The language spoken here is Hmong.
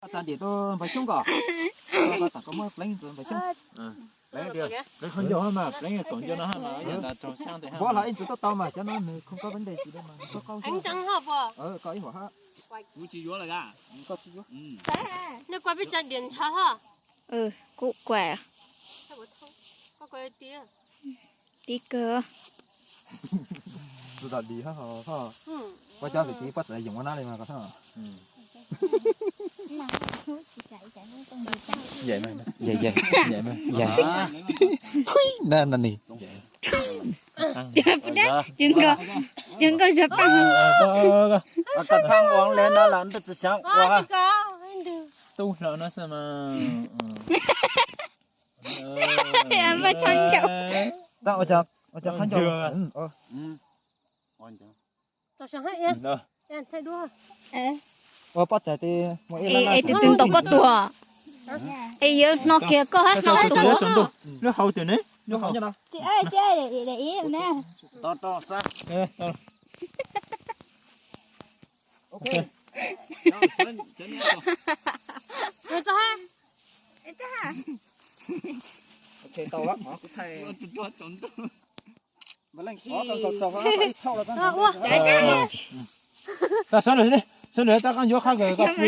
Koj tsa ntim tuaj npawg Xyoob ko. Koj tam koj muab pleev ntxuav npawg Xyoob. Pleev tias pleev qhov ncauj hab mas, pleev kaum ncauj no hab mas, yog tas raug xyab ntes hab. Vov los ib ntxuav tuaj tau mas cov no nws không có vấn đề gì đâu mà, nws koj qaug. Koj ib hom hab. Kuv tsis yuav lawm a. Koj tsis yuav. Nej kua peb tsa diam ntshav hab. Kuv kua. Koj kua tiag. Tib kawg. Tus tom dim hab ho, koj cov tus txiv pob txha yoom ua nab li mas koj thab. Yam, yam, yam. Nab, nab ni. Tub hlau no xwb mas. Ua pob txha ti. Es tus twg ntaus koj tuag? Es yuav no kiag koj hab no tuag. Lub hau tiag ne, lub hau. Tau sawv daws, sawv daws rov qab yuav qhab kawg koj pw.